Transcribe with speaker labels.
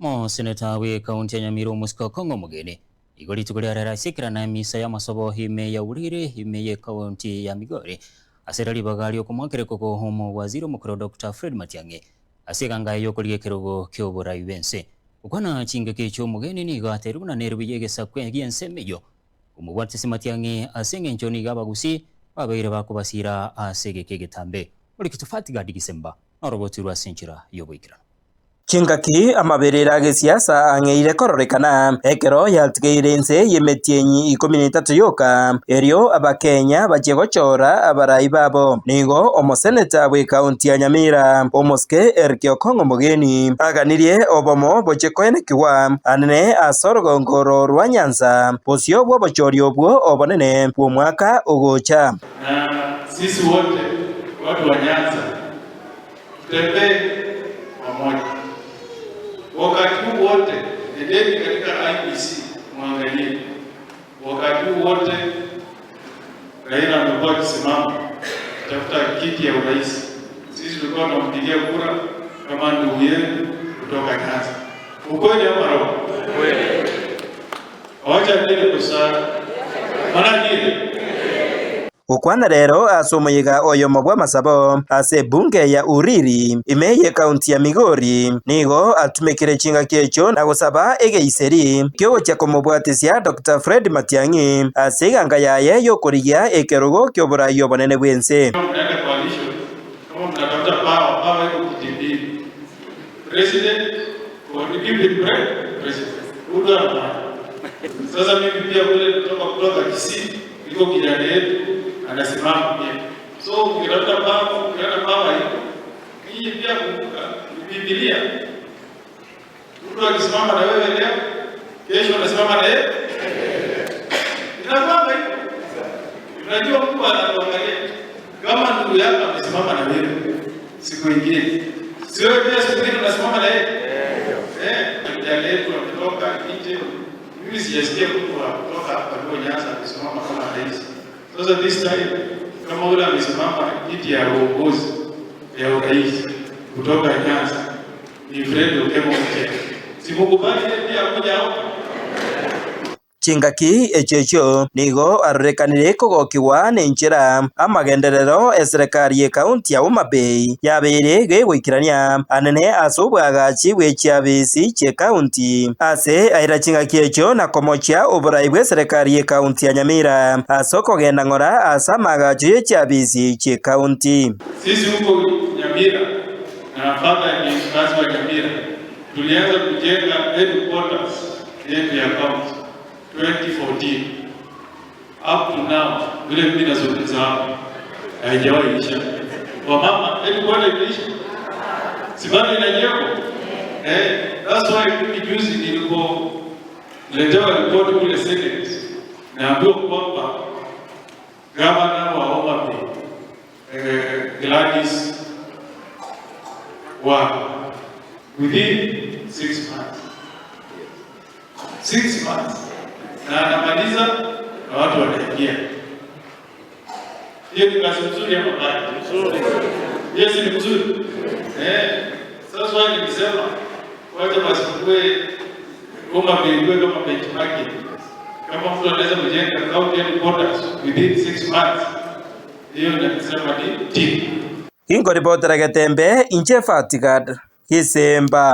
Speaker 1: Omoseneta bwe ekaunti ya Nyamira Omosike Okong'o Omogeni igo rituko ria rero ase ekerana emisa y'amasobo ime ya Uriri ime y'ekaunti ya Migori ase ere ribaga riokomoakera ekoko Omowaziri omokoro Doctor Fred Matiang'i ase eganga y'okorigia ekerogo ki'oborai bw'ense. Gokwana chingaki echio Omogeni nigo ateire buna nerwe y'egesaku gi'ensemo eyio komobwatisia Matiang'i ase engencho nigo abagusii babeire bakobasiira ase egeka egetambe. Morikito Fatgard Gisemba noroboti rwe ase enchera y'oboikeranu.
Speaker 2: Chingaki amaberera agesiasa ang'eire kororekana, ekero yatigeire inse y'emetienyi 13 yoka, erio Abakenya bachie gochora abarai babo. Nigo omoseneta bw'ekaunti ya Nyamira, Omosike Eric Okong'o Mogeni, aganirie obomo bochie koenekigwa anene ase orogongo oro rwa Nyanza bosio bw'obochori obwo obonene bw'omwaka ogocha.
Speaker 3: Na sisi wote watu wa Nyanza tutembee pamoja. Wakati huu wote nendeni katika IEBC mwangalie. Wakati huu wote Raila amekuwa akisimama kutafuta kiti ya urais. Sisi tulikuwa tunampigia kura kama ndugu yetu kutoka Nyanza. Ukweli ama roho? Kweli. Wacha ndile kusara. Maana ndile.
Speaker 2: Gokwana rero ase omoyega oyomo bw'amasabo ase ebunge ya Uriri ime y'ekaunti ya Migori nigo atumekire chingaki echio na gosaba egeiseri kiogochia komobwatisia Doctor Fred Matiang'i ase eganga yaye y'okorigia ekerogo ki'oborai obonene bw'ense.
Speaker 3: Mnaenda coalition kama mnatafuta power, power iko kiti mbili. President or deputy president. Ruto anafanya. Sasa mimi pia kule kutoka Kisii iko kijana yetu anasimama pia. So ukitafuta power, ukiona power iko. Hii pia kumbuka ni Biblia. Mtu akisimama na wewe leo, kesho anasimama na yeye. Inakuwa hivyo. Unajua Mungu anakuangalia. Kama ndugu yako amesimama na wewe siku nyingine, si wewe pia siku nyingine unasimama na yeye? Kijana yetu ametoka nje. Mimi sijasikia mtu wa kutoka hapa Luo Nyanza amesimama kama rais. Sasa this time kama ule amesimama kiti ya uongozi ya urais kutoka Nyanza ni Fred Okemo Ochieng. Simukubali yeye pia akuja hapa.
Speaker 2: Chingaki echio echio nigo arorekanire kogokigwa nenchera amagenderero eserekari y'ekaunti ya Homa Bay yabeire gegoikerania anene ase obwagachi bwe chiabisi chi'ekaunti ase aira chingaki echio na komochia oborai bw'eserekari y'ekaunti ya Nyamira ase okogenda ng'ora ase amagacho y'echiabisi chi'ekaunti.
Speaker 3: Sisi huko Nyamira na father ni mkazi wa Nyamira, tulianza kujenga headquarters yetu ya county 2014 up to now, vile mimi nazungumza hapa haijawahi isha. Wamama, headquarters imeisha? Si bado inajengwa? That's why mimi juzi nilipoletewa ripoti kule Senate, naambiwa kwamba gavana wa Homa Bay Gladys wa within 6 months, 6 months na anamaliza na watu wanaingia. Hiyo ni kazi nzuri ama mbaya? Nzuri. Yes, ni mzuri. Sasa wao nilisema wacha basi Homa Bay ikuwe kama benchmarking. Kama mtu anaweza kujenga county headquarters within 6 months, hiyo nasema ni team.
Speaker 2: Ingoripotera Getembe inche Fatigad Gisemba.